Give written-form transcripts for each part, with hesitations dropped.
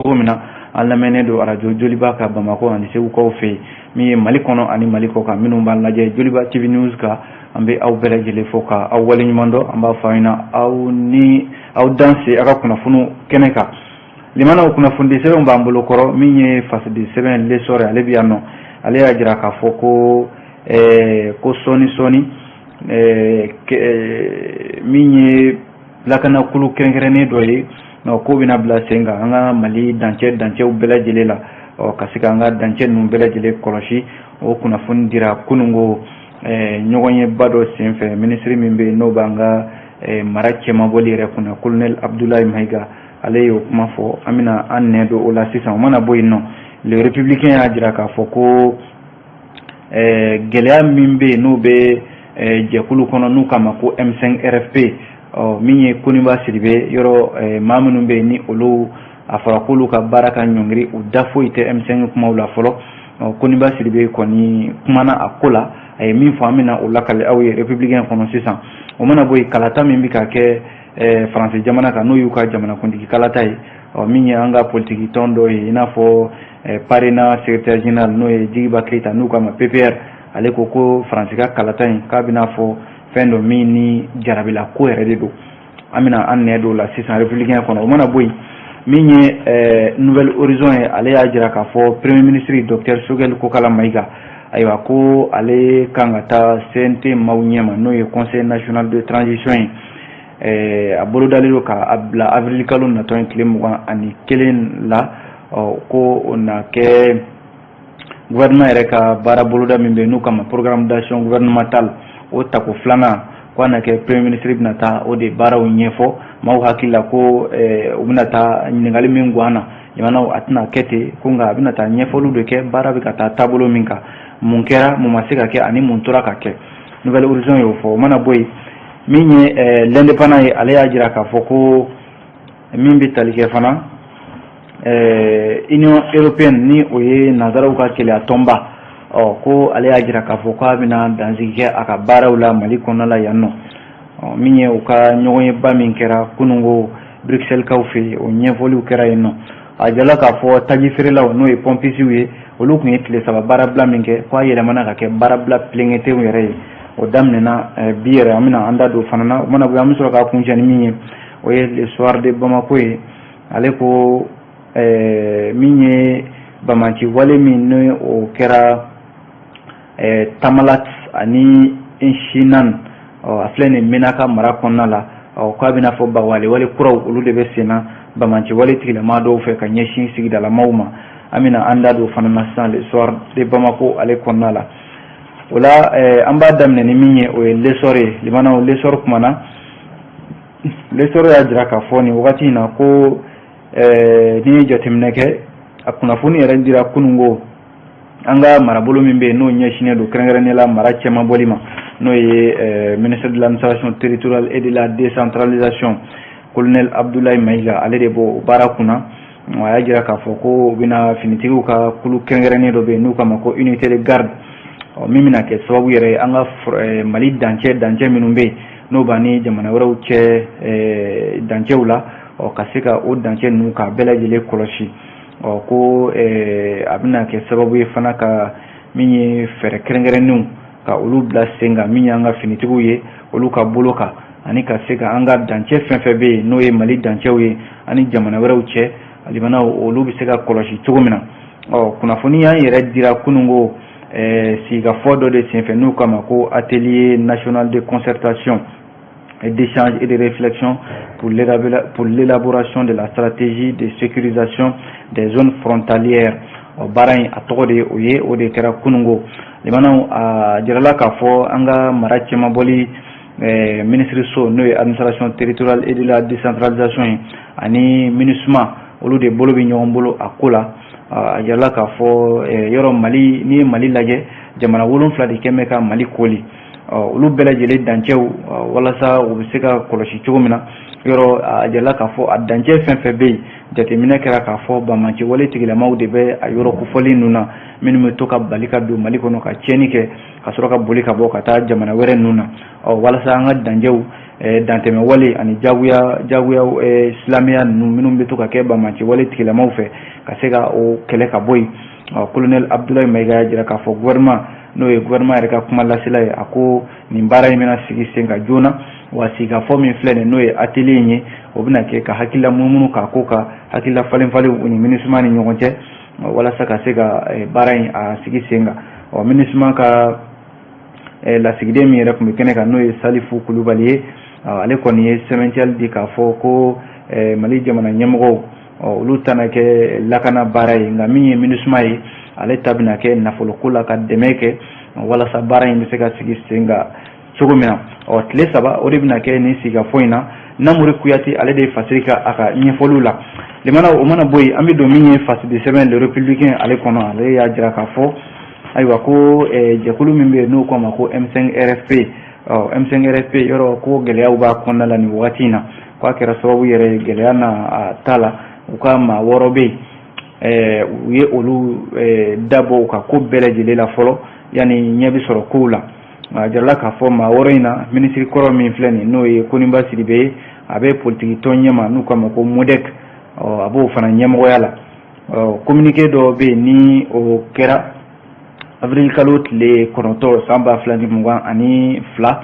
Cogo min na an lamɛnnen don arajo Joliba ka Bamakɔ ani Segukaw fɛ yen, min ye Mali kɔnɔ ani Mali kɔ kan, minnu b'an lajɛ Joliba TV News kan, an bɛ aw bɛɛ lajɛlen fo ka aw waleɲuman dɔn. An b'a fɔ aw ɲɛna aw ni aw danse aw ka kunnafoniw kɛnɛ kan. Limanaw, kunnafonidi sɛbɛnw b'an bolo kɔrɔ. Min ye fasidi sɛbɛn L'Essor, ale bɛ yan nɔ. Ale y'a jira k'a fɔ ko sɔɔni sɔɔni, min ye lakanakulu kɛrɛnkɛrɛnnen dɔ ye, k'o bɛna bila sen kan an ka Mali dancɛw bɛɛ lajɛlen la, ka se ka an ka dancɛ ninnu bɛɛ lajɛlen kɔlɔsi. O kunnafoni dira kununko ɲɔgɔnyeba dɔ senfɛ. Minisiri min bɛ yen, n'o b'an ka mara cɛmabɔli yɛrɛ kunna, colonel Abdoulaye Maïga, ale y'o kuma fɔ. An bɛna an nɛ don o la sisan. O mana bɔ yen nɔ, Le Républicain y'a jira k'a fɔ ko gɛlɛya min bɛ yen, n'o bɛ jɛkulu kɔnɔ n'u k'a ma ko M5 RFP, ɔ min ye Koniba Sidibe yɔrɔ, maa minnu bɛ yen ni olu a fɔra k'olu ka baara ka ɲɔngiri, u da foyi tɛ M5 kumaw la fɔlɔ. Koniba Sidibe kɔni kumana a ko la. A ye min fɔ, an bɛna o lakale aw ye Républicain kɔnɔ sisan. O mana bɔ yen, kalata min bɛ ka kɛ Faransi jamana kan, n'o y'u ka jamanakuntigi kalata ye, ɔ min ye an ka politiki tɔn dɔ ye, i n'a fɔ PARENA secrétaire général, n'o ye Jigiba Keyita, n'u k'a ma PPR, ale ko ko Faransi ka kalata in, k'a bɛna fɔ fɛn dɔ min ni jarabila ko yɛrɛ de don. An bɛna an nɛ don o la sisan Républicain kɔnɔ. O mana bɔ yen, min ye Nouvel Horizon ye, ale y'a jira k'a fɔ premier ministre docteur Choguel Kokala Maïga, ayiwa, ko ale kan ka taa CNT maaw ɲɛma, n'o ye Conseil national de transition ye. A bolodalen don k'a bila avril kalo natɔ ye, tile 21 la. Ko o na kɛ gouvernement yɛrɛ ka baara boloda min bɛ yen, n'u kama programme d'action gouvernemental, o tako filanan, ko a na kɛ premier ministre bɛna taa o de baaraw ɲɛfɔ. Maaw hakili la ko u bɛna taa ɲininkali min gan na jamanaw, a tɛna kɛ ten ko, nka a bɛna taa ɲɛfɔliw de kɛ, baara bɛ ka taa taabolo min kan, mun kɛra, mun ma se ka kɛ, ani mun tora ka kɛ. Nouvel Horizon y'o fɔ. O mana bɔ yen, min ye L'Indépendant ye, ale y'a jira k'a fɔ ko min bɛ tali kɛ fana Union européenne, ni o ye nanzaraw ka keleya tɔnba, ɔ ko ale y'a jira k'a fɔ k'a bɛna dansigi kɛ a ka baaraw la Mali kɔnɔna la yan nɔ. Min ye u ka ɲɔgɔnyeba min kɛra kununko Bruxelles-kaw fɛ yen, o ɲɛfɔliw kɛra yen nɔ. A jirala k'a fɔ taji feerelaw, n'o ye pɔmpisiw ye, olu tun ye tile 3 baarabila min kɛ, k'a yɛlɛmana ka kɛ baarabila pilengetenw yɛrɛ ye. O daminɛna bi yɛrɛ. An bɛna an da don fana na. O mana bɔ yen, an bɛ sɔrɔ k'a kuncɛ ni min ye, o ye Le Soir de Bamako ye. Ale ko min ye banbaanci wale min ni o kɛra Tamalat ani Insinan, a filɛ nin Menaka mara kɔnɔna la, ɔ k'a bɛna fɔ bagawale wale kuraw, olu de bɛ sen na banbaanci wale tigilamaa dɔw fɛ ka ɲɛsin sigidalamaw ma. An bɛna an da don fana na sisan Le Soir de Bamako ale kɔnɔna la. O la, an b'a daminɛ ni min ye, o ye L'Essor ye. Limanaw, L'Essor kumana. L'Essor y'a jira k'a fɔ nin wagati in na ko n'i ye jateminɛ kɛ, a kunnafoni yɛrɛ dira kununko an ka marabolo min bɛ yen, n'o ɲɛsinnen don kɛrɛnkɛrɛnnenya la mara cɛmabɔli ma, n'o ye ministre de l'Administration territoriale et de la décentralisation, colonel Abdoulaye Maïga, ale de b'o baara kunna. A y'a jira k'a fɔ ko u bɛna finitigiw ka kulu kɛrɛnkɛrɛnnen dɔ bɛ yen, n'u k'a ma ko unité de garde, min bɛna kɛ sababu yɛrɛ ye an ka Mali dancɛ minnu bɛ yen, n'o b'an ni jamana wɛrɛw cɛ dancɛw la, ɔ ka se ka o dancɛ ninnu k'a bɛɛ lajɛlen kɔlɔsi. Ɔ ko a bɛna kɛ sababu ye fana ka min ye fɛɛrɛ kɛrɛnkɛrɛnnenw ka olu bila sen kan, min y'an ka finitigiw ye, olu ka bolo kan, ani ka se ka an ka dancɛ fɛn fɛn bɛ yen, n'o ye Mali dancɛw ye ani jamana wɛrɛw cɛ, alimanaw, olu bɛ se ka kɔlɔsi cogo min na. Ɔ kunnafoni y'an yɛrɛ dira kununko sigikafɔ dɔ de senfɛ, n'u k'a ma ko Atelier national de concertation et d'échange et de réflexion pour l'élaboration de la stratégie de sécurisation des zones frontalières. Ɔ baara in, a tɔgɔ de o ye, o de kɛra kununko. Limanaw, a jirala k'a fɔ an ka mara cɛmabɔli minisiriso, n'o ye Administration territoriale et de la décentralisation ye, ani MINUSMA, olu de bolo bɛ ɲɔgɔn bolo a ko la. A jirala k'a fɔ yɔrɔ Mali, n'i ye Mali lajɛ, jamana 7 de kɛn bɛ ka Mali koli. Olu bɛɛ lajɛlen dancɛw, walasa u bɛ se ka kɔlɔsi cogo min na, yɔrɔ a jirala k'a fɔ a dancɛ fɛn fɛn bɛ yen, jateminɛ kɛra k'a fɔ banbaanci wale tigilamaw de bɛ a yɔrɔ kofɔlen ninnu na, minnu bɛ to ka bali ka don Mali kɔnɔ ka tiɲɛni kɛ, ka sɔrɔ ka boli ka bɔ ka taa jamana wɛrɛ ninnu na. Ɔ walasa an ka dancɛw Dantɛmɛ wale ani jagoya jagoya silamɛya ninnu minnu bɛ to ka kɛ banbaanci wale tigilamaw fɛ, ka se ka o kɛlɛ ka bɔ yen. Colonel Abdoulaye Maïga y'a jira k'a fɔ gouvernement, n'o ye gouvernement yɛrɛ ka kuma lasela ye, a ko nin baara in bɛna sigi sen kan joona. Wa sigikafɔ min filɛ nin, n'o ye atelier in ye, o bɛna kɛ ka hakilila munumunu k'a ko ka hakilila falen falen u ni MINUSMA ni ɲɔgɔn cɛ, walasa ka se ka baara in a sigi sen kan. Ɔ, MINUSMA ka lasigiden min yɛrɛ tun bɛ kɛnɛ kan, n'o ye Salifu Kulubali ye, ale kɔni ye sɛbɛntiyali di k'a fɔ ko Mali jamana ɲɛmɔgɔw, olu tana kɛ lakana baara ye, nka min ye MINUSMA ye, ale ta bɛna kɛ nafoloko la, ka dɛmɛ kɛ walasa baara in bɛ se ka sigi sen kan cogo min na. Ɔ, tile 3, o de bɛna kɛ nin sigikafɔ in na. Namori Kuyate, ale de ye fasiri ka a ka ɲɛfɔliw la. Limana, o mana bɔ yen, an bɛ don min ye fasidi sɛbɛn Le Républicain ale kɔnɔ. Ale y'a jira k'a fɔ, ayiwa, ko jɛkulu min bɛ yen, n'o k'a ma ko M5 RFP, ɔ, M5 RFP yɔrɔ ko gɛlɛyaw b'a kɔnɔna la nin wagati in na, k'a kɛra sababu yɛrɛ ye gɛlɛya na a ta la. U ka maa 6 bɛ yen, u ye olu dabɔ u ka ko bɛɛ lajɛlen la fɔlɔ yanni ɲɛ bɛ sɔrɔ kow la. A jirala k'a fɔ maa 6 in na, minisiri kɔrɔ min filɛ nin, n'o ye Koniba Sidibe ye, a bɛ politiki tɔn ɲɛma n'u k'a ma ko MODEC, ɔ, a b'o fana ɲɛmɔgɔya la. Ɔ, communiqué dɔ bɛ yen ni o kɛra avril kalo tile 9 san 2022,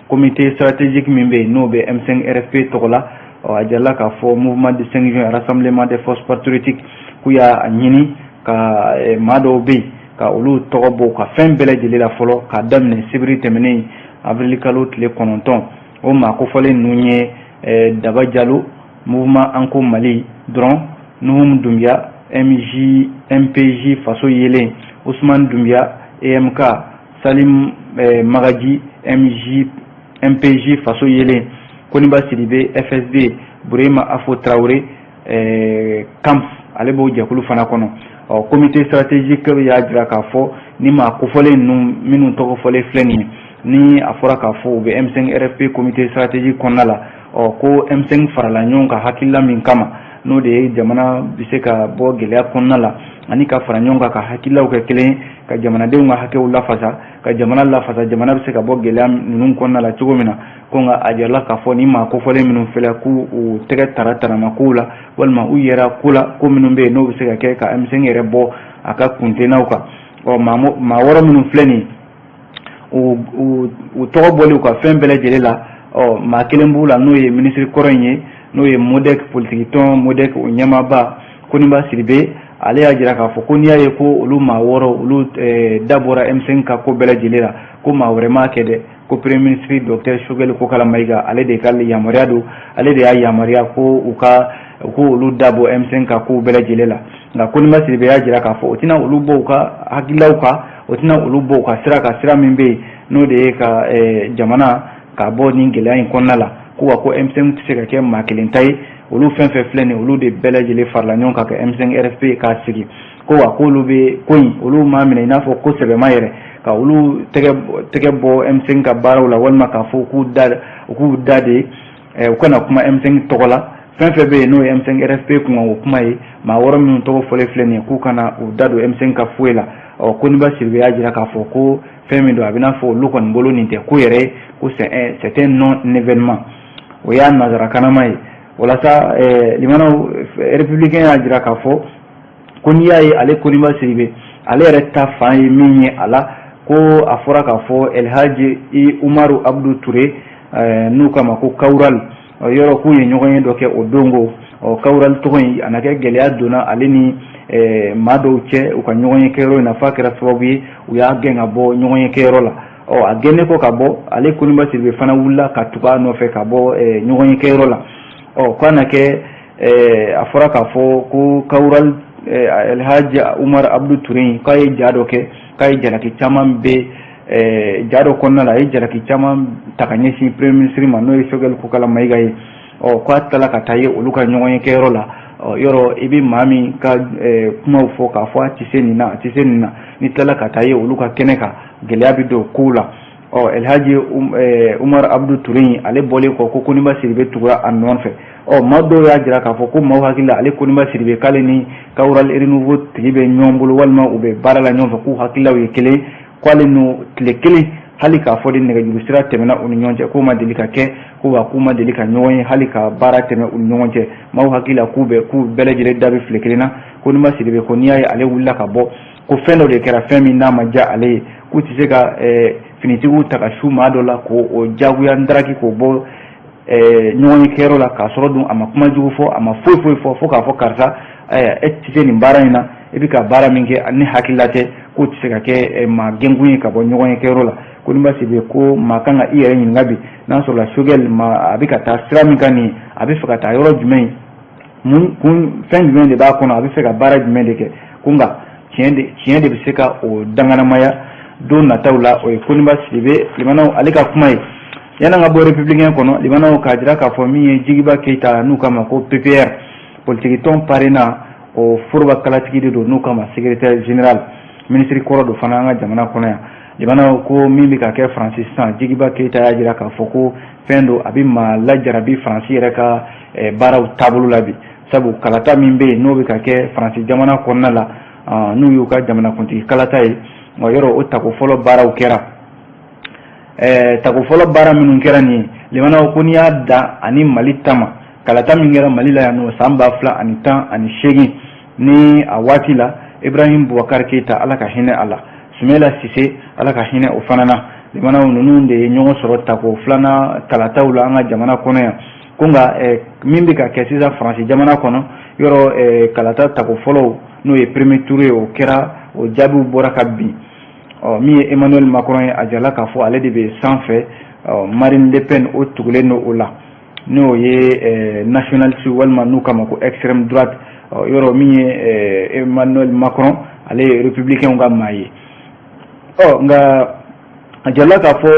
comité stratégique min bɛ yen, n'o bɛ M5 RFP tɔgɔ la. Ɔ, a jirala k'a fɔ Mouvement du 5 juin, Rassemblement des forces patriotiques, k'u y'a ɲini ka maa dɔw bɛ yen, ka olu tɔgɔ bɔ u ka fɛn bɛɛ lajɛlen la fɔlɔ, k'a daminɛ sibiri tɛmɛnen avril kalo tile 9. O maa kofɔlen ninnu ye Daba Jalo, Mouvement Anko Mali dɔrɔn, Nuhum Dunbiya, MJ MPJ Faso Yelen, Ousmane Dunbiya, EMK, Salim Magaji, MJ MPJ Faso Yelen, Koniba Sidibe, FSD, Burema Afo Traoré, CAMS, ale b'o jɛkulu fana kɔnɔ. Ɔ, comité stratégique y'a jira k'a fɔ ni maa kofɔlen ninnu minnu tɔgɔ fɔlen filɛ nin ye, ni a fɔra k'a fɔ u bɛ M5 RFP comité stratégique kɔnɔna la, ɔ, ko M5 farala ɲɔgɔn kan hakilila min kama, n'o de ye jamana bɛ se ka bɔ gɛlɛya kɔnɔna la, ani ka fara ɲɔgɔn kan ka hakililaw kɛ kelen, ka jamanadenw ka hakɛw lafasa, ka jamana lafasa, jamana bɛ se ka bɔ gɛlɛya ninnu kɔnɔna la cogo min na. Ko nka a jirala k'a fɔ ni maa kofɔlen minnu filɛ, k'u u tɛgɛ tara tarama kow la, walima u yɛrɛ ko la, ko minnu bɛ yen, n'o bɛ se ka kɛ ka M5 yɛrɛ bɔ a ka kuntennaw kan. Ɔ, maa 6 minnu filɛ nin ye, u tɔgɔ bɔlen u ka fɛn bɛɛ lajɛlen la, ɔ, maa kelen b'u la, n'o ye minisiri kɔrɔ in ye, n'o ye MODEC, politiki tɔn MODEC, o ɲɛmaaba Koniba Sidibe. Ale y'a jira k'a fɔ ko n'i y'a ye ko olu maa 6, olu da bɔra M5 ka ko bɛɛ lajɛlen la, ko maa wɛrɛ m'a kɛ dɛ, ko premier ministre docteur Choguel Kokala Maïga, ale de ka yamaruya don, ale de y'a yamaruya ko u ka ko olu da bɔ M5 ka kow bɛɛ lajɛlen la. Nka Koniba Sidibe y'a jira k'a fɔ o tɛna olu bɔ u ka hakililaw kan, o tɛna olu bɔ u ka sira kan, sira min bɛ yen, n'o de ye ka jamana ka bɔ nin gɛlɛya in kɔnɔna la. Ko wa ko M5 tɛ se ka kɛ maa kelen ta ye. Olu fɛn fɛn filɛ nin, olu de bɛɛ lajɛlen farala ɲɔgɔn kan ka M5 RFP k'a sigi. Ko wa k'olu bɛ ko in, olu m'a minɛ i n'a fɔ ko sɛbɛma yɛrɛ, ka olu tɛgɛ bɔ M5 ka baaraw la, walima k'a fɔ u k'u da de, u kana kuma M5 tɔgɔ la. Fɛn fɛn bɛ yen, n'o ye M5 RFP kun o kuma ye, maa 6 minnu tɔgɔ fɔlen filɛ nin ye, k'u kana u da don M5 ka foyi la. Ɔ, Koniba Sidibe y'a jira k'a fɔ ko fɛn min don, a bɛ n'a fɔ olu kɔni bolo nin tɛ ko yɛrɛ ye, ko c'est un non événement, o y'a nanzarakanama ye. Walasa limanaw, Républicain y'a jira k'a fɔ ko n'i y'a ye ale Koniba Sidibe, ale yɛrɛ ta fan ye min ye a la, ko a fɔra k'a fɔ Elhaji Umaru Abdu Ture, n'u k'a ma ko Kawural, yɔrɔ k'u ye ɲɔgɔn ye dɔ kɛ o don. Ko ɔ, Kawural tɔgɔ in, a na kɛ gɛlɛya donna ale ni maa dɔw cɛ u ka ɲɔgɔn ye kɛyɔrɔ in na, f'a kɛra sababu ye u y'a gɛn ka bɔ ɲɔgɔn ye kɛyɔrɔ la. Ɔ, a gɛnnen kɔ ka bɔ, ale Koniba Sidibe fana wulila ka tugu a nɔfɛ ka bɔ ɲɔgɔn ye kɛyɔrɔ la. Ɔ, k'a na kɛ a fɔra k'a fɔ ko Kawural, Elhaji Umar Abdu Ture, k'a ye ja dɔ kɛ, k'a ye jalaki caman bɛ ja dɔ kɔnɔna la, a ye jalaki caman ta ka ɲɛsin premier ministre ma, n'o ye Choguel Kokala Maïga ye. Ɔ, k'a tilala ka taa ye olu ka ɲɔgɔn ye kɛyɔrɔ la. Ɔ, yɔrɔ i bɛ maa min ka kumaw fɔ k'a fɔ a tɛ se nin na, a tɛ se nin na, n'i tilala ka taa ye olu ka kɛnɛ kan, gɛlɛya bɛ don kow la. Ɔ, Elhaji Umar Abdu Ture, ale bɔlen kɔ, ko Koniba Sidibe tugura a nɔfɛ. Ɔ, maa dɔw y'a jira k'a fɔ ko maaw hakili la, ale Koniba Sidibe, k'ale ni Kawural Renouveau tigi bɛ ɲɔgɔn bolo, walima u bɛ baara la ɲɔgɔn fɛ, k'u hakililaw ye kelen, k'ale n'o tile kelen Hali k'a fɔ de nɛgɛjuru sira tɛmɛna u ni ɲɔgɔn cɛ, k'o ma deli ka kɛ, ko wa k'u ma deli ka ɲɔgɔn ye hali ka baara tɛmɛ u ni ɲɔgɔn cɛ. Maaw hakili la k'u bɛ k'u bɛɛ lajɛlen da bɛ file kelen na. Koniba Sidibe ko n'i y'a ye ale wulila ka bɔ, ko fɛn dɔ de kɛra, fɛn min n'a ma diya ale ye, k'u tɛ se ka finitigiw ta ka su maa dɔ la k'o jagoya ndaraki k'o bɔ ɲɔgɔn ye kɛyɔrɔ la, k'a sɔrɔ dun a ma kuma jugu fɔ, a ma foyi foyi fɔ, fo k'a fɔ karisa, e tɛ se nin baara in na, i bɛ ka baara min kɛ ni hakilila tɛ, k'o tɛ se ka kɛ maa gɛnkun ye ka bɔ ɲɔgɔn ye kɛyɔrɔ la. Koniba Sidibe ko maa kan ka i yɛrɛ ɲininka bi n'a sɔrɔla Choguel ma a bɛ ka taa sira min kan nin, a bɛ fɛ ka taa yɔrɔ jumɛn, mun kun, fɛn jumɛn de b'a kɔnɔ, a bɛ fɛ ka baara jumɛn de kɛ. Ko nka tiɲɛ de bɛ se ka o danganamaya don nataw la. O ye Koniba Sidibe limanaw ale ka kuma ye. Yan'an ka bɔ Républicain kɔnɔ, limanaw, k'a jira k'a fɔ min ye Jigiba Keyita, n'u k'a ma ko PPR, politikitɔn PARENA, o foroba kalatigi de don, n'u k'a ma secrétaire général, minisiri kɔrɔ don fana an ka jamana kɔnɔ yan. Limanaw, ko min bɛ ka kɛ Faransi sisan, Jigiba Keyita y'a jira k'a fɔ ko fɛn don a bɛ maa lajarabi Faransi yɛrɛ ka baaraw taabolo la bi, sabu kalata min bɛ yen n'o bɛ ka kɛ Faransi jamana kɔnɔna la, n'u y'u ka jamanakuntigi kalata ye, yɔrɔ o tako fɔlɔ baaraw kɛra. Tako fɔlɔ baara minnu kɛra nin ye, limanaw, ko n'i y'a dan ani Mali ta ma, kalata min kɛra Mali la yan nɔ san 2018, ni a waati la Ibrahim Boubacar Keita, Ala ka hinɛ a la, Soumaïla Cissé, Ala ka hinɛ o fana na, limanaw, ninnu de ye ɲɔgɔn sɔrɔ tako filanan kalataw la an ka jamana kɔnɔ yan. Ko nka min bɛ ka kɛ sisan Faransi jamana kɔnɔ, yɔrɔ kalata tako fɔlɔw, n'o ye premier tour ye, o kɛra, o jaabiw bɔra ka bin. Ɔ min ye Emmanuel Macron ye, a jirala k'a fɔ ale de bɛ sanfɛ, Marine Le Pen o tugulen don o la, n'o ye nationaliste walima n'u k'a ma ko extrême droite. Yɔrɔ min ye Emmanuel Macron, ale ye républicain ka maa ye. Ɔ nka a jirala k'a fɔ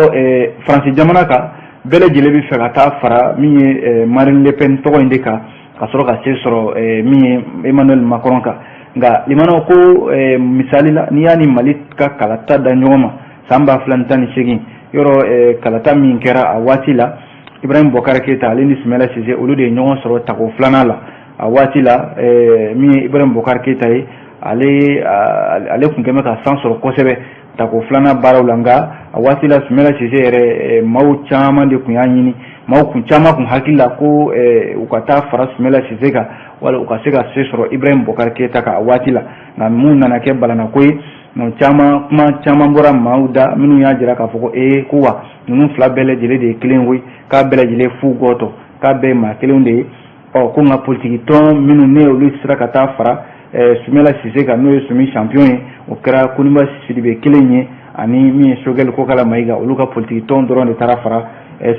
Faransi jamana kan, bɛɛ lajɛlen bɛ fɛ ka taa fara min ye Marine Le Pen tɔgɔ in de kan, ka sɔrɔ ka se sɔrɔ min ye Emmanuel Macron kan. Nka limanaw, ko misali la, n'i y'a ni Mali ka kalata da ɲɔgɔn ma san 2018, yɔrɔ kalata min kɛra a waati la, Ibrahim Boubacar Keita ale ni Soumaïla Cissé, olu de ye ɲɔgɔn sɔrɔ tako filanan la. A waati la, min ye Ibrahim Boubacar Keita ye, ale tun kɛn bɛ ka san sɔrɔ kosɛbɛ tako filanan baaraw la. Nka a waati la, Soumaïla Cissé yɛrɛ, maaw caman de tun y'a ɲini, maaw kun caman kun hakili la ko u ka taa fara Soumaïla Cissé kan wala u ka se ka se sɔrɔ Ibrahim Boubacar Keita kan a waati la. Nka mun nana kɛ balanako ye, caman kuma caman bɔra maaw da minnu y'a jira k'a fɔ ko ee, ko wa ninnu fila bɛɛ lajɛlen de ye kelen koyi, k'a bɛɛ lajɛlen fu gɔtɔ, k'a bɛɛ ye maa kelenw de ye. Ɔ ko nka politiki tɔn minnu ne olu sera ka taa fara Soumaïla Cissé kan, n'o ye Sumi champion ye, o kɛra Koniba Sidibe kelen ye ani min ye Choguel Kokalla Maïga, olu ka politiki tɔn dɔrɔn de taara fara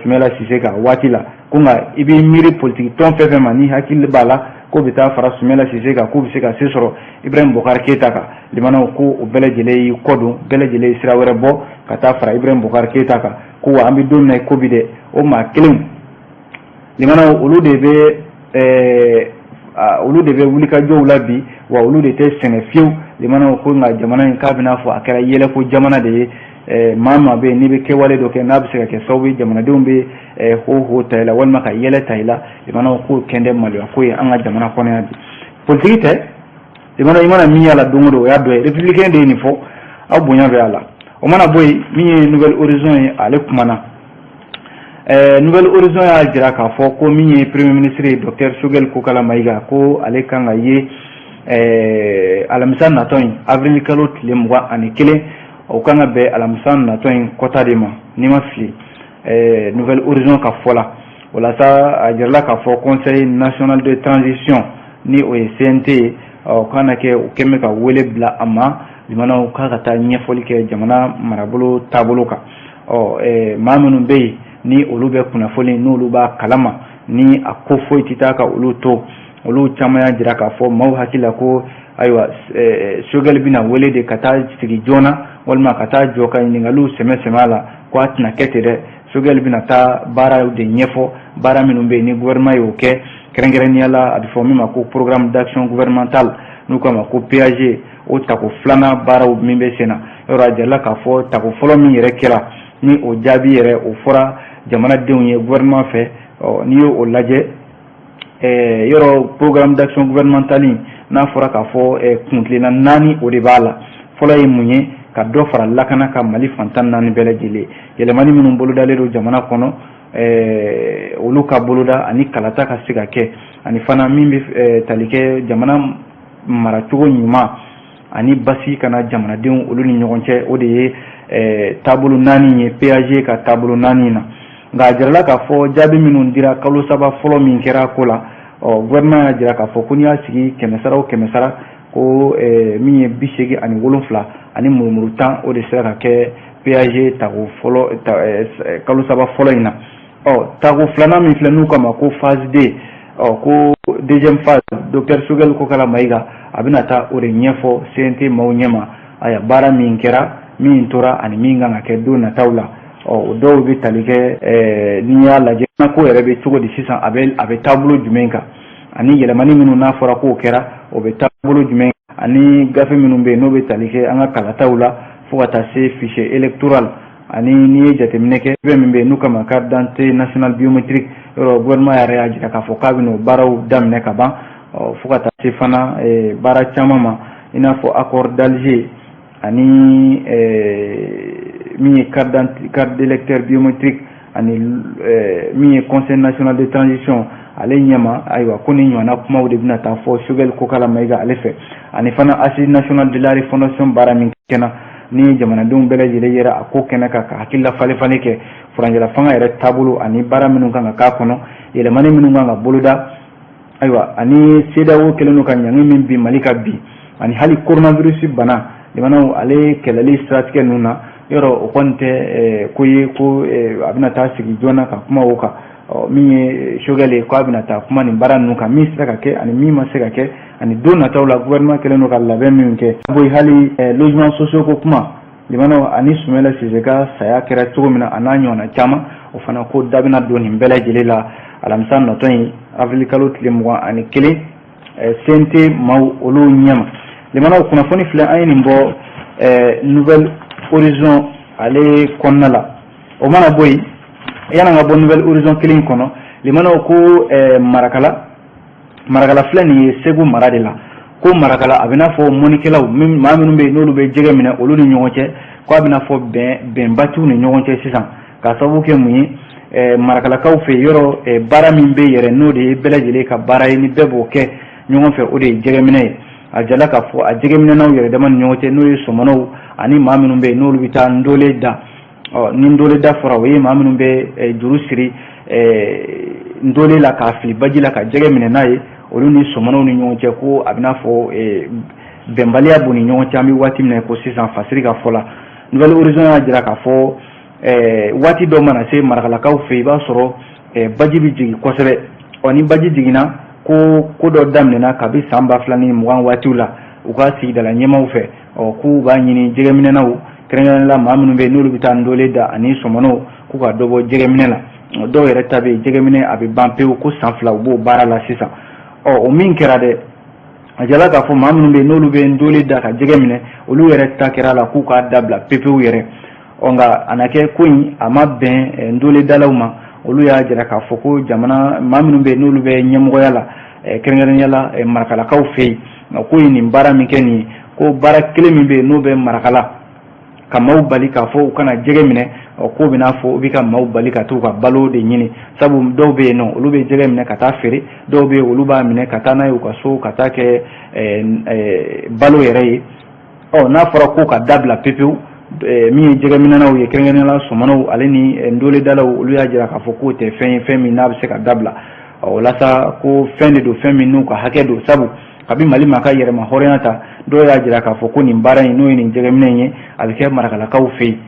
Soumaïla Cissé kan waati la. Ko nka i b'i miiri politiki tɔn fɛn fɛn ma, ni hakili b'a la k'o bɛ taa fara Soumaïla Cissé kan, k'u bɛ se ka se sɔrɔ Ibrahim Boubacar Keita kan, limanaw, ko o bɛɛ lajɛlen y'i kɔ don, bɛɛ lajɛlen ye sira wɛrɛ bɔ ka taa fara Ibrahim Boubacar Keita kan. Ko wa an bɛ don min na i ko bi dɛ, o maa kelenw, limanaw, olu de bɛ wulikajɔw la bi, wa olu de tɛ sɛgɛn fiyewu. Limanaw, ko nka jamana in k'a bɛna fɔ a kɛra yɛlɛko jamana de ye. Maa maa bɛ yen n'i bɛ kɛwale dɔ kɛ n'a bɛ se ka kɛ sababu ye jamanadenw bɛ ho ho ta i la walima ka yɛlɛ ta i la, limanaw, k'o kɛn tɛ maloya ko ye an ka jamana kɔnɔ yan bi. Politiki tɛ, limanaw, i mana min y'a la don o don, o y'a dɔ ye. Républicain de ye nin fɔ, aw bonya bɛ a la. O mana bɔ yen, min ye Nouvel Horizon ye, ale kumana. Nouvel Horizon y'a jira k'a fɔ ko min ye premier ministre ye, docteur Choguel Kokalla Maïga, ko ale kan ka ye alamisa natɔ in, avril kalo tile 21, o kan ka bɛn alamisa natɔ in kɔta de ma, n'i ma fili, Nouvel Horizon ka fɔ la. O la sa, a jirala k'a fɔ Conseil national de transition, ni o ye CNT ye, o kan na kɛ o kɛn bɛ ka wele bila a ma, limanaw, k'a ka taa ɲɛfɔli kɛ jamana marabolo taabolo kan. Ɔ maa minnu bɛ yen ni olu bɛ kunnafoni, n'olu b'a kalama, ni a ko foyi tɛ taa ka olu to, olu caman y'a jira k'a fɔ maaw hakili la ko ayiwa, Choguel bɛna wele de ka taa sigi joona walima ka taa jɔ ka ɲininkaliw sɛmɛ sɛmɛ a la, ko a tɛna kɛ ten dɛ. Choguel bɛna taa baaraw de ɲɛfɔ, baara minnu bɛ yen ni gouvernement y'o kɛ, kɛrɛnkɛrɛnnenya la a bɛ fɔ min ma ko programme d'action gouvernementale, n'u k'a ma ko PAG, o tako filanan baaraw min bɛ sen na. Yɔrɔ a jirala k'a fɔ tako fɔlɔ min yɛrɛ kɛra, ni o jaabi yɛrɛ o fɔra jamanadenw ye gouvernement fɛ, ɔ n'i y'o lajɛ, yɔrɔ programme d'action gouvernementale, n'a fɔra k'a fɔ kuntilenna naani o de b'a la. Fɔlɔ ye mun ye? ka dɔ fara lakana kan Mali fan 14 bɛɛ lajɛlen. Yɛlɛmani minnu bolodalen don jamana kɔnɔ, olu ka boloda ani kalata ka se ka kɛ, ani fana min bɛ tali kɛ jamana maracogo ɲuman ani basi kana jamanadenw olu ni ɲɔgɔn cɛ, o de ye taabolo 4 ye PAG ka taabolo 4 na. Nka a jirala k'a fɔ jaabi minnu dira kalo 3 fɔlɔ min kɛra ko la, ɔ gouvernement y'a jira k'a fɔ ko n'i y'a sigi 100 sara o 100 sara, ko min ye 87 ani murumuru 10, o de sera ka kɛ PAG tako fɔlɔ kalo 3 fɔlɔ in na. Ɔ tako filanan min filɛ, n'u kama ko phase 2, ɔ ko deuxième phase, docteur Choguel Kokalla Maïga a bɛna taa o de ɲɛfɔ CNT maaw ɲɛma. Aya, baara min kɛra, min tora ani min kan ka kɛ don nataw la, ɔ o dɔw bɛ tali kɛ n'i y'a lajɛ ko yɛrɛ bɛ cogo di sisan, a bɛ taabolo jumɛn kan, ani yɛlɛmani minnu n'a fɔra k'o kɛra, o bɛ taabolo jumɛn, ani gafe minnu bɛ yen n'o bɛ tali kɛ an ka kalataw la fo ka taa se fichier électoral, ani n'i ye jateminɛ kɛ fɛn min bɛ yen n'u kama carte d'identité nationale biométrique, yɔrɔ gouvernement yɛrɛ y'a jira k'a fɔ k'a bɛna o baaraw daminɛ ka ban, ɔ fo ka taa se fana baara caman ma, i n'a fɔ accord d'Alger ani min ye carte d'électeur biométrique, ani min ye Conseil national de transition ale ɲɛma. Ayiwa, ko ni ɲɔgɔnna kumaw de bɛna taa fɔ Choguel Kokalla Maïga ale fɛ, ani fana Assise nationale de la refondation, baara min kɛnɛ ni jamanadenw bɛɛ lajɛlen yɛrɛ a ko kɛnɛ kan, ka hakilila falen falen kɛ furancɛla fanga yɛrɛ taabolo ani baara minnu kan ka k'a kɔnɔ, yɛlɛmani minnu kan ka boloda. Ayiwa, ani CEDEAO kɛlen don ka ɲangi min bin Mali ka bi, ani hali coronavirus bana limanaw ale kɛlɛli siratigɛ ninnu na, yɔrɔ o kɔni tɛ ko ye ko a bɛna taa sigi joona ka kuma o kan. Min ye Choguel ye, k'a bɛna taa kuma nin baara ninnu kan, min sera ka kɛ ani min ma se ka kɛ, ani don nataw la gouvernement kɛlen don ka labɛn min kɛ. Boyi hali logement sociaux ko kuma limanaw, ani Soumaïla Cissé ka saya kɛra cogo min na, a n'a ɲɔgɔnna caman, o fana ko da bɛna don nin bɛɛ lajɛlen la alamisa natɔ in, avril kalo tile 21, CNT maaw olu ɲɛma. Limanaw, kunnafoni filɛ, an ye nin bɔ Nouvel Horizon ale kɔnɔna la. O mana bɔ yen, yan'an ka bɔ Nouvel Horizon kelen kɔnɔ, limanaw, ko Marakala, Marakala filɛ nin ye Segu mara de la, ko Marakala a bɛ n'a fɔ mɔnikɛlaw, maa minnu bɛ yen n'olu bɛ jɛgɛ minɛ, olu ni ɲɔgɔn cɛ, ko a bɛ n'a fɔ bɛnba t'u ni ɲɔgɔn cɛ sisan. K'a sababu kɛ mun ye? Marakalakaw fɛ yen, yɔrɔ baara min bɛ yɛrɛ, n'o de ye bɛɛ lajɛlen ka baara ye ni bɛɛ b'o kɛ ɲɔgɔn fɛ, o de ye jɛgɛminɛ ye. A jala k'a fɔ a jɛgɛminɛnaw yɛrɛ dama ni ɲɔgɔn cɛ, n'o ye sɔmɔnɔw ani maa minnu bɛ yen n'olu bɛ taa ndole da. Ɔ ni ndole da fɔra, o ye maa minnu bɛ juru siri ndole la k'a fili baji la ka jɛgɛ minɛ n'a ye, olu ni sɔmɔnɔw ni ɲɔgɔn cɛ, ko a bɛ n'a fɔ bɛnbaliya b'u ni ɲɔgɔn cɛ an bɛ waati min na ko sisan. Fasiri ka fɔ la, Nouvel Horizon y'a jira k'a fɔ waati dɔ mana se Marakalakaw fɛ, i b'a sɔrɔ baji bɛ jigin kosɛbɛ. Ɔ ni baji jiginna, ko ko dɔ daminɛna kabi san 2020 waatiw la u ka sigidala ɲɛmaaw fɛ. Ɔ k'u b'a ɲini jɛgɛminɛnaw, kɛrɛnkɛrɛnnenya la maa minnu bɛ yen n'olu bɛ taa ndole da ani sɔmɔnɔw, k'u ka dɔ bɔ jɛgɛminɛ la. Dɔw yɛrɛ ta bɛ yen, jɛgɛminɛ a bɛ ban pewu, ko san 2 u b'o baara la sisan. Ɔ o min kɛra dɛ, a jala k'a fɔ maa minnu bɛ yen n'olu bɛ ndole da ka jɛgɛ minɛ, olu yɛrɛ ta kɛra la k'u k'a dabila pepewu yɛrɛ. Ɔ nka a na kɛ ko in a ma bɛn ndoledalaw ma. Olu y'a jira k'a fɔ ko jamana maa minnu bɛ yen n'olu bɛ ɲɛmɔgɔya la, kɛrɛnkɛrɛnnenya la Marakalakaw fɛ yen, ko ye nin baara min kɛ nin ye, ko baara kelen min bɛ yen n'o bɛ Marakala ka maaw bali k'a fɔ u kana jɛgɛ minɛ, ɔ k'o bɛ n'a fɔ u bɛ ka maaw bali ka t'u ka balo de ɲini, sabu dɔw bɛ yen nɔ, olu bɛ jɛgɛ minɛ ka taa feere, dɔw bɛ yen, olu b'a minɛ ka taa n'a ye u ka so ka taa kɛ balo yɛrɛ ye. Ɔ n'a fɔra ko ka dabila pepewu, min ye jɛgɛminɛnaw ye, kɛrɛnkɛrɛnnenya la sɔmɔnɔw ale ni ndoledalaw, olu y'a jira k'a fɔ k'o tɛ fɛn ye, fɛn min n'a bɛ se ka dabila. O la sa, ko fɛn de don, fɛn min n'u ka hakɛ don, sabu kabi Mali ma ka yɛrɛma hɔrɔnya ta, dɔw y'a jira k'a fɔ ko nin baara in, n'o ye nin jɛgɛminɛ in ye, a bɛ kɛ Marakalakaw fɛ yen.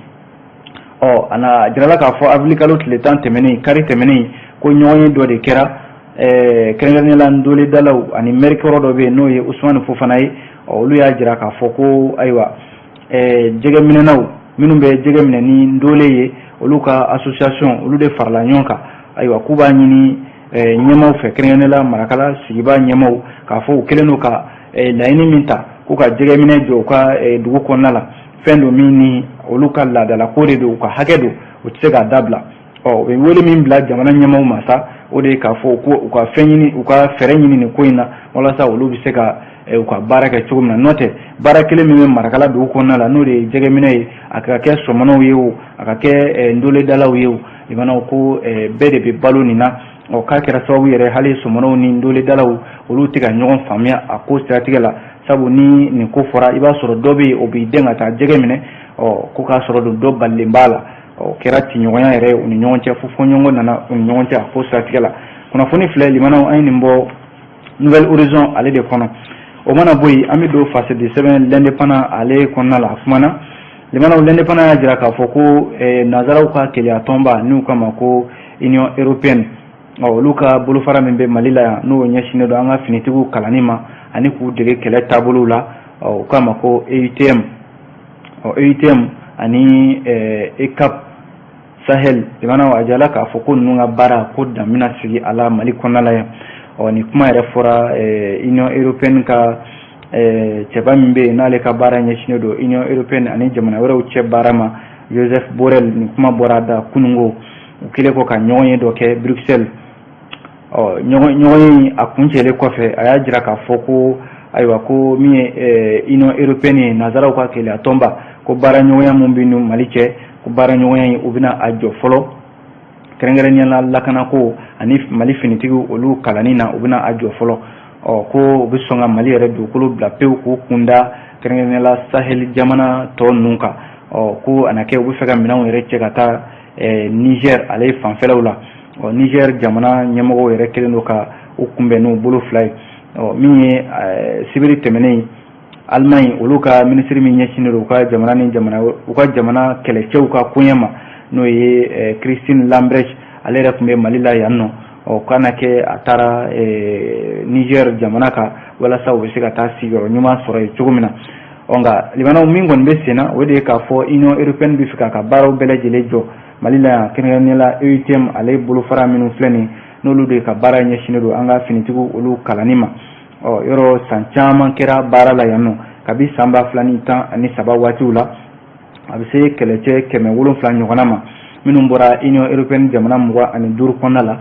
Ɔ a na jirala k'a fɔ avril kalo tile 10 tɛmɛnen, kari tɛmɛnen, ko ɲɔgɔnye dɔ de kɛra, kɛrɛnkɛrɛnnenya la ndoledalaw ani maire kɔrɔ dɔ bɛ yen n'o ye Usumani Fofana ye. Olu y'a jira k'a fɔ ko ayiwa, jɛgɛminɛnaw minnu bɛ jɛgɛ minɛ ni ndole ye, olu ka association, olu de farala ɲɔgɔn kan. Ayiwa, k'u b'a ɲini ɲɛmaw fɛ, kɛrɛnkɛrɛnnenya la Marakala sigibaa ɲɛmaw, k'a fɔ u kɛlen don ka laɲini min ta k'u ka jɛgɛminɛ jɔ u ka dugu kɔnɔna la, fɛn don min ni olu ka laadala ko de don, u ka hakɛ don, u tɛ se k'a dabila. Ɔ u bɛ wele min bila jamana ɲɛmaw ma sa, o de ye k'a fɔ ko u ka fɛn ɲini, u ka fɛɛrɛ ɲini nin ko in na, walasa olu bɛ se ka u ka baara kɛ cogo min na. N'o tɛ, baara kelen min bɛ Marakala dugu kɔnɔna la, n'o de ye jɛgɛminɛ ye, a ka kɛ sɔmɔnɔw ye o, a ka kɛ ndoledalaw ye o, limanaw, ko bɛɛ de bɛ balo nin na. Ɔ, k'a kɛra sababu yɛrɛ, hali sɔmɔnɔw ni ndoledalaw, olu tɛ ka ɲɔgɔn faamuya a ko siratigɛ la, sabu ni nin ko fɔra, i b'a sɔrɔ dɔ bɛ yen, o b'i dɛn ka taa jɛgɛ minɛ. Ɔ, ko k'a sɔrɔ don dɔ balilen b'a la. Ɔ, kɛra tiɲɔgɔnya yɛrɛ u ni ɲɔgɔn cɛ, fo fɔɲɔgɔnkɔ nana u ni ɲɔgɔn cɛ a ko siratigɛ la. Kunnafoni filɛ, limanaw, an ye nin bɔ Nouvel Horizon ale de kɔnɔ. O mana bɔ yen, an bɛ don fasidi sɛbɛn L'Indépendant ale kɔnɔna la. A kumana, limanaw, L'Indépendant y'a jira k'a fɔ ko nanzaraw ka kelenya tɔnba, n'u k'a ma ko Union européenne, ɔ, olu ka bolofara min bɛ Mali la yan, n'o ɲɛsinnen don an ka finitigiw kalanni ma ani k'u dege kɛlɛ taabolow la, ɔ, u k'a ma ko EUTM. Ɔ, EUTM ani EUCAP Sahel, limanaw, a jala k'a fɔ ko ninnu ka baara ko dan bɛna sigi a la Mali kɔnɔna la yan. Ɔ, nin kuma yɛrɛ fɔra Union européenne ka cɛba min bɛ yen, n'ale ka baara ɲɛsinnen don Union européenne ani jamana wɛrɛw cɛ baara ma, Joseph Borrell. Nin kuma bɔra a da kununko, u kɛlen kɔ ka ɲɔgɔn ye dɔ kɛ Bruxelles. Ɔ, ɲɔgɔn ye a kuncɛlen kɔfɛ, a y'a jira k'a fɔ ko ayiwa, ko min ye Union européenne ye, nanzaraw ka kelenya tɔnba, ko baara ɲɔgɔnya min bɛ ni Mali cɛ, ko baara ɲɔgɔnya in, u bɛna a jɔ fɔlɔ, kɛrɛnkɛrɛnnenya la lakanako ani Mali finitigiw olu kalanni na, u bɛna a jɔ fɔlɔ. Ɔ, ko u bɛ sɔn ka Mali yɛrɛ dugukolo bila pewu, k'u kunda kɛrɛnkɛrɛnnenya la Sahel jamana tɔ ninnu kan. Ɔ, ko a na kɛ u bɛ fɛ ka minɛnw yɛrɛ cɛ ka taa Niger ale fanfɛlaw la. Ɔ, Niger jamana ɲɛmɔgɔw yɛrɛ kɛlen don ka u kunbɛn n'u bolo fila ye. Ɔ, min ye sibiri tɛmɛnen, Allemagne olu ka minisiri min ɲɛsinnen don u ka jamana ni jamana u ka jamana kɛlɛcɛw ka koɲɛ ma, n'o ye Christine Lambrecht, ale yɛrɛ tun bɛ Mali la yan nɔ. Ɔ, k'a na kɛ a taara Niger jamana kan walasa u bɛ se ka taa sigiyɔrɔ ɲuman sɔrɔ yen cogo min na. Ɔ, nka limanaw, min kɔni bɛ sen na, o de ye k'a fɔ Union européenne bɛ fɛ k'a ka baaraw bɛɛ lajɛlen jɔ Mali la yan, kɛrɛnkɛrɛnnenya la EUTM ale bolofara minnu filɛ nin, n'olu de ka baara ɲɛsinnen don an ka finitigiw olu kalanni ma. Ɔ, yɔrɔ san caman kɛra baara la yan nɔ kabi san 2013 waatiw la. A bɛ se kɛlɛcɛ 700 ɲɔgɔnna ma, minnu bɔra Union européenne jamana 25 kɔnɔna la,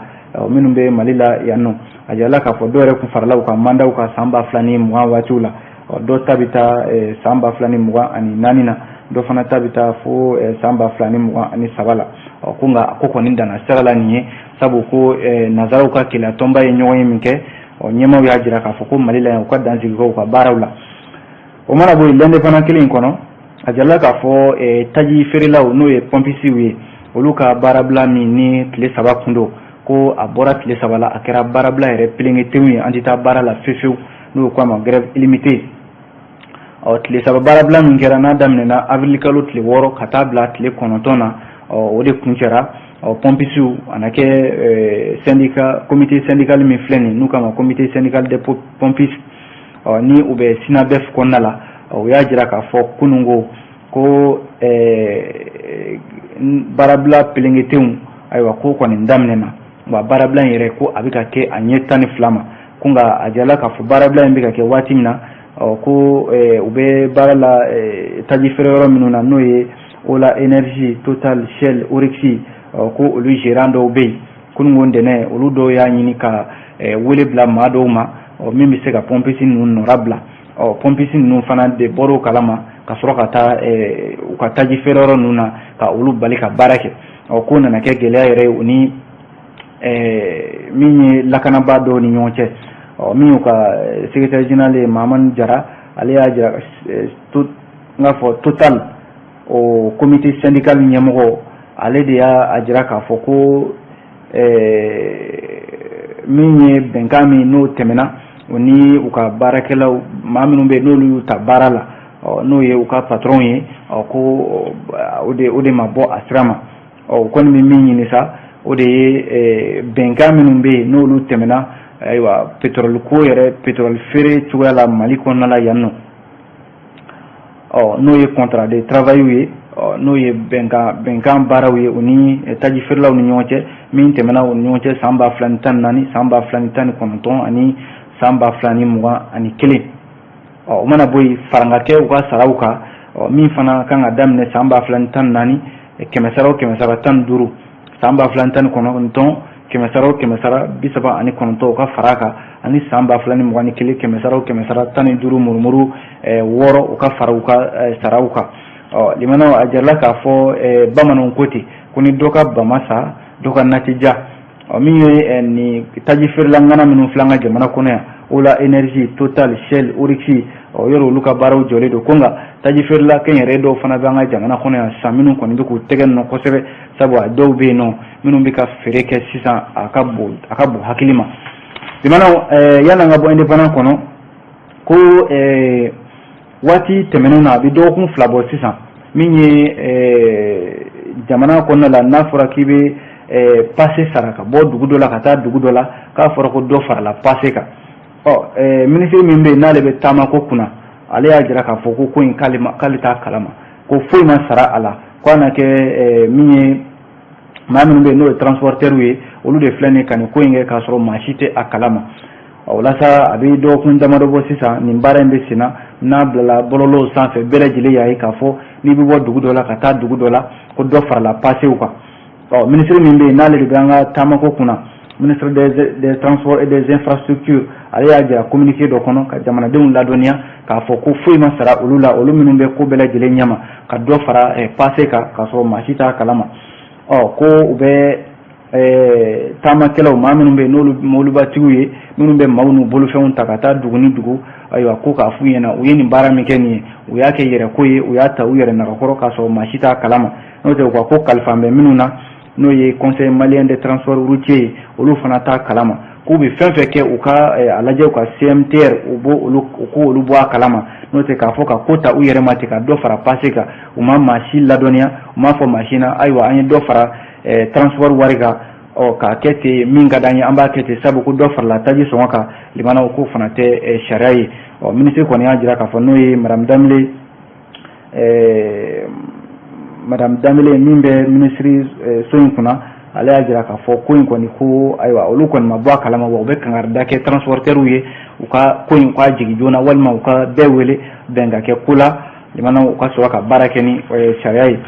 minnu bɛ Mali la yan nɔ. A jirala k'a fɔ dɔw yɛrɛ kun farala u ka mandatw kan san 2020 waatiw la. Dɔw ta bɛ taa san 2024 na, dɔ fana ta bɛ taa fo san 2023 la. Ɔ, ko nka ko kɔni danna sira la nin ye, sabu ko nanzaraw ka kelenya tɔnba ye ɲɔgɔn ye min kɛ, ɔ, ɲɛmaaw y'a jira k'a fɔ ko Mali la yan, u ka dansigi kɛ u ka baaraw la. O mana bɔ yen, L'Indépendant kelen in kɔnɔ, a jirala k'a fɔ taji feerelaw, n'o ye pɔmpisiw ye, olu ka baarabila min ni tile 3 kun don, ko a bɔra tile 3 la, a kɛra baarabila yɛrɛ pelenketewu ye, an tɛ taa baara la fiyewu, n'o ko a ma grève illimitée. Ɔ, tile 3 baarabila min kɛra, n'a daminɛna avril kalo tile 6 ka taa bila tile 9 na, ɔ, o de kuncɛra. Ɔ, pɔmpisiw a na kɛ syndicat, comité syndical min filɛ nin, n'u k'a ma Comité syndical des pompistes, ɔ, ni u bɛ SYNABEF kɔnɔna la, u y'a jira k'a fɔ kununko ko baarabila pelenketew, ayiwa, ko kɔni daminɛna wa, baarabila in yɛrɛ, ko a bɛ ka kɛ a ɲɛ 12 ma. Ko nka a jirala k'a fɔ baarabila in bɛ ka kɛ waati min na, ɔ, ko u bɛ baara la taji feere yɔrɔ minnu na, n'o ye Ola Énergie, Total, Shell, Oryx, ɔ, ko olu gérant dɔw bɛ yen, kununko ntɛnɛn, olu dɔw y'a ɲini ka wele bila maa dɔw ma, ɔ, min bɛ se ka pɔmpisi ninnu nɔra bila. Ɔ, pɔmpisi ninnu fana de bɔr'o kalama ka sɔrɔ ka taa u ka taji feere yɔrɔ ninnu na ka olu bali ka baara kɛ. Ɔ, ko nana kɛ gɛlɛya yɛrɛ ye u ni min ye lakanabaa dɔw ni ɲɔgɔn cɛ. Ɔ, min y'u ka secrétaire général ye, Mahamani Jara, ale y'a jira, n k'a fɔ Total, o comité syndical ɲɛmɔgɔ, ale de y'a jira k'a fɔ ko min ye bɛnkan min n'o tɛmɛna o ni u ka baarakɛlaw, maa minnu bɛ yen n'olu y'u ta baara la, ɔ, n'o ye u ka patron ye, ɔ, ko o de ma bɔ a sira ma. Ɔ, u kɔni bɛ min ɲini sa, o de ye bɛnkan minnu bɛ yen n'olu tɛmɛna, ayiwa, pétrole ko yɛrɛ, pétrole feere cogoya la Mali kɔnɔna la yan nɔ, ɔ, n'o ye contrat de travail ye, ɔ, n'o ye bɛnkan baaraw ye u ni taji feerelaw ni ɲɔgɔn cɛ, min tɛmɛna u ni ɲɔgɔn cɛ san 2014, san 2019 ani san 2021. Ɔ, o mana bɔ yen, faranka kɛ u ka saraw kan, ɔ, min fana kan ka daminɛ san 2014, kɛmɛ sara o kɛmɛ sara 15, san 2019. Kɛmɛsara o kɛmɛsara 39, o ka fara a kan, ani san 2021, kɛmɛsara o kɛmɛsara 15 murumuru 6, o ka fara u ka saraw kan. Ɔ limanaw, a jirala k'a fɔ bamananw ko ten ko ni dɔ ka bama sa, dɔ ka na tɛ ja. Ɔ min ye nin taji feerela ŋana minnu filɛ an ka jamana kɔnɔ yan, Ola Energy, Total, Shell, Oryx, ɔ yɔrɔ olu ka baaraw jɔlen don. Ko nka taji feerela kɛnyɛrɛye dɔw fana bɛ an ka jamana kɔnɔ yan sisan, minnu kɔni bɛ k'u tɛgɛ nɔ kosɛbɛ, sabu a dɔw bɛ yen nɔ minnu bɛ ka feere kɛ sisan, a ka bon hakili ma. Limanaw, yanni an ka bɔ Indépendant kɔnɔ, ko waati tɛmɛnenw na, a bɛ dɔgɔkun 2 bɔ sisan, min ye jamana kɔnɔna la, n'a fɔra k'i bɛ passe sara ka bɔ dugu dɔ la ka taa dugu dɔ la, k'a fɔra ko dɔ farala passe kan. Ɔ minisiri min bɛ yen n'ale bɛ taamako kunna, ale y'a jira k'a fɔ ko ko in k'ale t'a kalama, ko foyi ma sara a la, ko a na kɛ min ye, maa minnu bɛ yen n'o ye transporteurs ye, olu de filɛ nin ye ka nin ko in kɛ k'a sɔrɔ maa si tɛ a kalama. Walasa a bɛ dɔgɔkun damadɔ bɔ sisan, nin baara in bɛ sen na, n'a bilala bɔlɔlɔw sanfɛ, bɛɛ lajɛlen y'a ye k'a fɔ n'i bɛ bɔ dugu dɔ la ka taa dugu dɔ la, ko dɔ farala passew kan. Ɔ minisiri min bɛ yen n'ale de bɛ an ka taamako kunna, ministre des Transports et des Infrastructures, ale y'a jira communiqué dɔ kɔnɔ ka jamanadenw ladɔnniya k'a fɔ ko foyi ma sara olu la, olu minnu bɛ ko bɛɛ lajɛlen ɲɛma ka dɔ fara passe kan k'a sɔrɔ maa si t'a kalama. Ɔ ko u bɛ taamakɛlaw, maa minnu bɛ yen n'olu mobilibatigiw ye, minnu bɛ maaw n'u bolofɛnw ta ka taa dugu ni dugu, ayiwa, ko k'a f'u ɲɛna u ye nin baara min kɛ nin ye, u y'a kɛ yɛrɛ ko ye, u y'a ta u yɛrɛ nagakɔrɔ k'a sɔrɔ maa si t'a kalama. N'o tɛ, u ka ko kalifa bɛ minnu na, n'o ye Conseil malien de transport routier ye, olu fana t'a kalama. K'u bɛ fɛn fɛn kɛ, u ka a lajɛ u ka CMTR, u b'o olu, u k'olu bɔ a kalama. N'o tɛ, k'a fɔ ka ko ta u yɛrɛ ma ten ka dɔ fara passe kan, u ma maa si ladɔnniya, u m'a fɔ maa si na ayiwa, an ye dɔ fara transport wari kan. Ɔ k'a kɛ ten, min ka d'an ye, an b'a kɛ ten, sabu ko dɔ farala taji sɔngɔ kan, limanaw, k'o fana tɛ sariya ye. Ɔ minisiri kɔni y'a jira k'a fɔ, n'o ye madame Danbele min bɛ minisiri so in kunna, ale y'a jira k'a fɔ ko in kɔni, ko ayiwa, olu kɔni ma bɔ a kalama, wa u bɛ kangarida kɛ transporteurs ye, u ka ko in k'a jigin joona, walima u ka bɛɛ wele bɛn ka kɛ ko la, limanaw, u ka sɔrɔ ka baara kɛ ni sariya ye.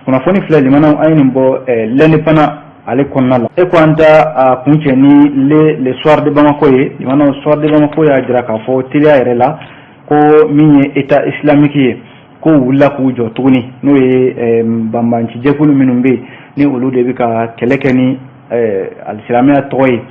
Kunnafoni filɛ, limanaw, an ye nin bɔ L'Indépendant ale kɔnɔna la. E ko an ta a kuncɛ ni le Soir de Bamako ye. Limanaw, Soir de Bamako y'a jira k'a fɔ teliya yɛrɛ la ko min ye État islamique ye, ko wulila k'u jɔ tuguni, n'o ye banbancijɛkulu minnu bɛ yen ni olu de bɛ ka kɛlɛ kɛ ni alisilamɛya tɔgɔ ye.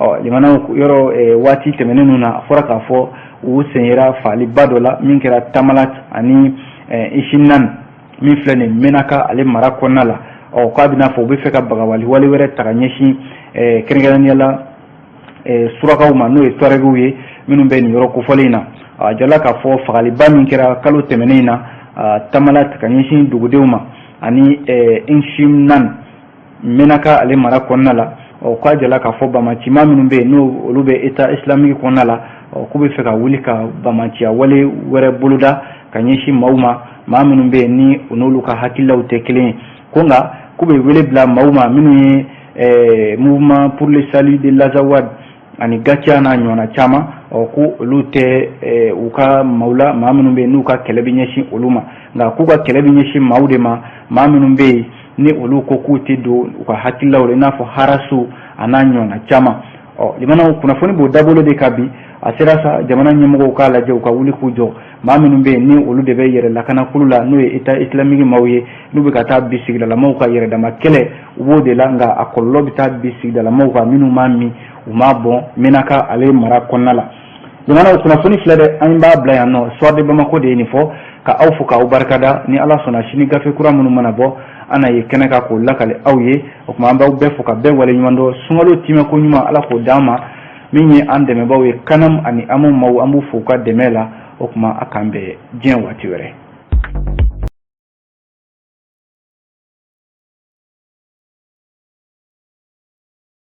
Ɔ limanaw, yɔrɔ waati tɛmɛnen na, a fɔra k'a fɔ u sen yera faaliba dɔ la min kɛra Tamalat ani Isinan min filɛ nin Menaka ale mara kɔnɔna la. Ɔ k'a bɛna fɔ u bɛ fɛ ka bagabali wale wɛrɛ ta ka ɲɛsin kɛrɛnkɛrɛnnenya la surakaw ma, n'o ye Tuarɛgiw ye minnu bɛ nin yɔrɔ kofɔlen in na. A jala k'a fɔ fagaliba min kɛra kalo tɛmɛnen in na Tamalat ka ɲɛsin dugudenw ma ani Inshimnan Menaka ale mara kɔnɔna la, ɔ k'a jala k'a fɔ bamacima minnu bɛ yen, n'o olu bɛ État islamique kɔnɔna la, ɔ k'u bɛ fɛ ka wuli ka bamaciya wale wɛrɛ boloda ka ɲɛsin maaw ma, maa minnu bɛ yen ni u n'olu ka hakililaw tɛ kelen ye. Ko nka k'u bɛ wele bila maaw ma minnu ye Mouvement pour le salut de l'Azawad ani GATIA n'a ɲɔgɔnna caman, ɔ ko olu tɛ u ka maaw la, maa minnu bɛ yen n'u ka kɛlɛ bɛ ɲɛsin olu ma, nka k'u ka kɛlɛ bɛ ɲɛsin maaw de ma, maa minnu bɛ yen ni olu ko k'u tɛ don u ka hakililaw la, i n'a fɔ harasu a n'a ɲɔgɔnna caman. Ɔ limanaw, kunnafoni b'o dabolo de kan bi. A sera sa jamana ɲɛmɔgɔw k'a lajɛ, u ka wuli k'u jɔ, maa minnu bɛ yen ni olu de bɛ yɛrɛ lakanakulu la, n'o ye État islamique maaw ye, n'u bɛ ka taa bi sigidalamaw ka yɛrɛdama kɛlɛ, u b'o de la, nka a kɔlɔlɔ bɛ taa bi sigidalamaw kan minnu m'a min, u m'a bɔn Menaka ale mara kɔnɔna la. Jamanaw, kunnafoni filɛ dɛ, an b'a bila yan nɔ. Soir de Bamako de ye nin fɔ. Ka aw fo k'aw barikada. Ni Ala sɔnna, sini gafe kura minnu mana bɔ, an na ye kɛnɛ kan k'o lakale aw ye. O tuma an b'aw bɛɛ fo ka bɛɛ waleɲuman dɔn. Sunkalo timɛko ɲuman, Ala k'o d'an ma. Min ye an dɛmɛbaaw ye, Kanam ani Amu maaw, an b'u fo u ka dɛmɛ la. O tuma a k'an bɛn diɲɛ waati wɛrɛ.